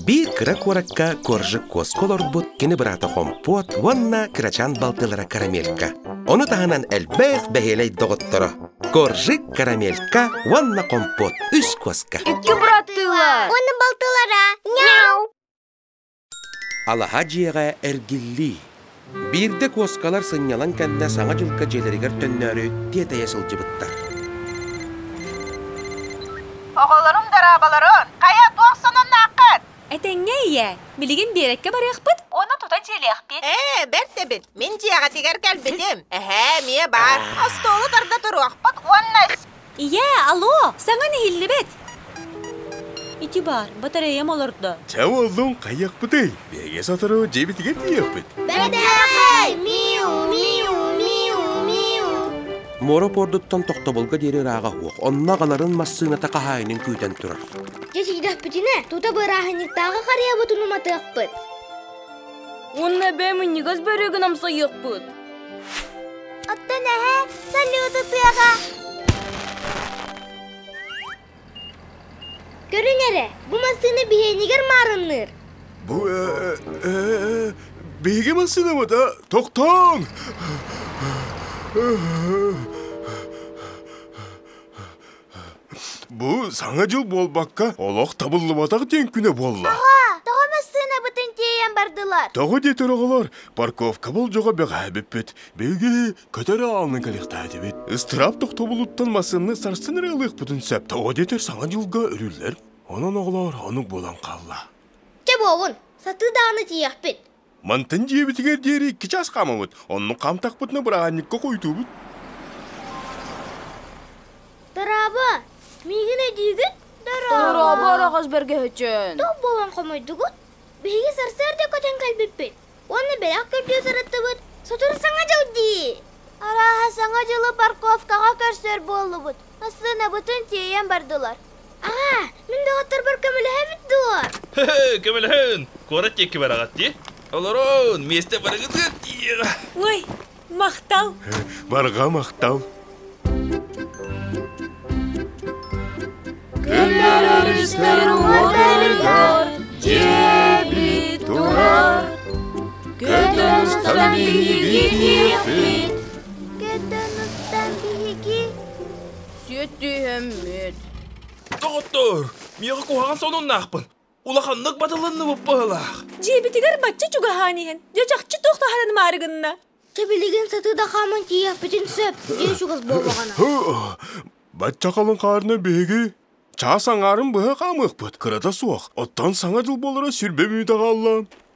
Биир кыра куоракка Коржик куоска олорбут кини быраата Хомпуот уонна кырачаан балтылара Карамелька. Ону таһынан элбэх бэһиэлэй доҕотторо Коржик, Карамелька уонна Хомпуот үс куоска. Икки быраттыылар. Уонна балтылара. Няу! Алаһа дьиэҕэ эргиллии. Биирдэ куоскалар сынньалаҥ кэннэ Саҥа дьылга дьиэлэригэр төннөөрү тиэтэйэ сылдьыбыттар. Оҕолорум дорооболорун! Хайа, туох сонуннааххыт? Этэҥҥэ ийээ, билигин биэрэккэ барыахпыт уонна тута дьиэлиэхпит. Ээ, бэрт эбит. Мин дьиэҕитигэр кэлбитим. Эһээ, эмиэ баар. Остуолу тарда туруохпут уонна Ийээ, алло, саҥан иһиллибэт. Ити баар, батареям олордо. Чэ, уоллум, хайыахпытый? Биһиги сотору дьиэбитигэр тиийиэхпит. Бэртээхэй! Миу, миу, миу, миу. Муора пуордуттан тохтобулга диэри ырааҕа суох. Онно аҕаларын массыыната хаһаайынын күүтэн турар. Дьэ тиийдэхпитинэ, тута бырааһынньыктааҕы харыйабытын уматыахпыт. Уонна эбээ минньигэс бөрүөгүн амсайыахпыт. Оттон эһээ салют ытыаҕа. Көрүҥ эрэ, бу массыына биһиэнигэр маарынныыр. Бу биһиги массыынабыт, тохтооҥ! Бу Саҥа дьыл буолбакка, олох табыллыбатах диэн күнэ буолла. Аҕаа, тоҕо массыынабытын тиэйэн бардылар? Тоҕо диэтэр оҕолор, парковка болдьоҕо бэҕэһээ бүппүт. Биһиги көтөр аалынан кэлиэхтээтибит. Ыстыраап тохтобулуттан массыынаны сарсын эрэ ылыахпытын сөп. Тоҕо диэтэр Саҥа дьылга өрүүллэр. Онон оҕолор онук буолан хаалла. Чэ буолун, сатыы даҕаны тиийиэхпит. Мантан дьиэбитигэр диэри икки чаас хаамабыт, оннук хаамтахпытына бырааһынньыкка хойутуубут. Дорообо, миигин өйдүүгүт? Дорообо, араҕас бэргэһэчээн. Туох буолан хомойдугут? Биһиги сарсыарда көтөн кэлбиппит. Уонна бэлэх көрдүү сырыттыбыт. Сотору Саҥа дьыл дии. Арааһа Саҥа дьылы парковкаҕа көрсөр буоллубут. Массыынабытын тиэйэн бардылар. Аҕаа, мин доҕотторбор көмөлөһөбүт дуо? Көмөлөһөн! Куорат диэки бараҕыт дии. Олорон, миэстэ барыгытыгар тиийиэҕэ. Ой, махтал! Барҕа махтал! Күннэр өрүстэр уотарыгар дьиэбит турар. Көтөн устан биһиги тиэхпит. Көтөн устан биһиги Сүөттүүһөммүт. Доҕоттоор, миэхэ куһаҕан сонуннаахпын. Улаханнык батылынныбыт быһылаах. Дьиэбитигэр бачча чугаһаан иһэн, дьэ чахчы туох таһынан маары гынна. Чэ билигин сатыы да хааман тиийиэхпитин сөп, дьиэ чугас буоллаҕына. Бачча халыҥ хаарынан биһиги чаас аҥаарын быһа хаамыахпыт, кырата суох. Оттон саҥа дьыл буолара сүрбэ мүнүүтэ хаалла.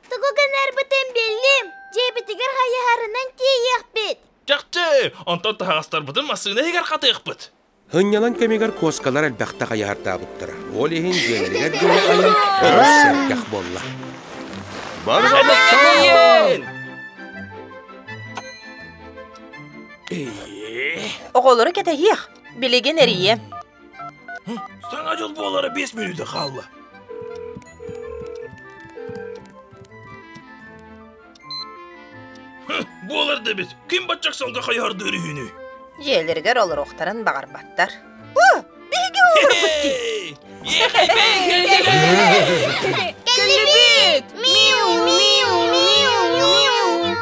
Тугу гынарбытын биллим. Дьиэбитигэр хайыһарынан тиийиэхпит. Чахчы, онтон таһаҕастарбытын массыына иһигэр хатыахпыт. Һынньалаҥ кэмигэр куоскалар элбэхтэ хайыһардаабыттара. Ол иһин дьиэлэригэр диэри айан олус сэргэх буолла. Барҕа Оҕолору кэтэһиэх, билигин эрийиэм. Саҥа дьыл буолара биэс мүнүүтэ хаалла. Буолар да эбит, ким бачча ыксалга хайыһардыыр үһүнүй? Дьиэлэригэр олоруохтарын баҕарбаттар. О, биһиги олорбут дии! Кэллибит! Миу, миу, миу, миу!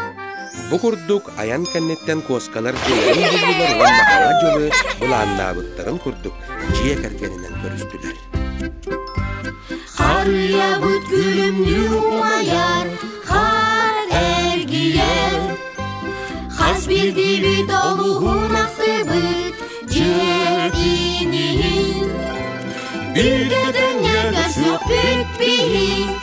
Бу курдук айан кэнниттэн куоскалар дьиэлэрин буллулар уонна ала дьылы былааннаабыттарын курдук дьиэ кэргэнинэн көрүстүлэр. Харыйабыт күлүмнүү умайар, хаар эргийэр. Хас биирдиибит олуһун ахтыбыт дьиэтин иһин. Бииргэ тэҥҥэ көрсүөхпүт биһи.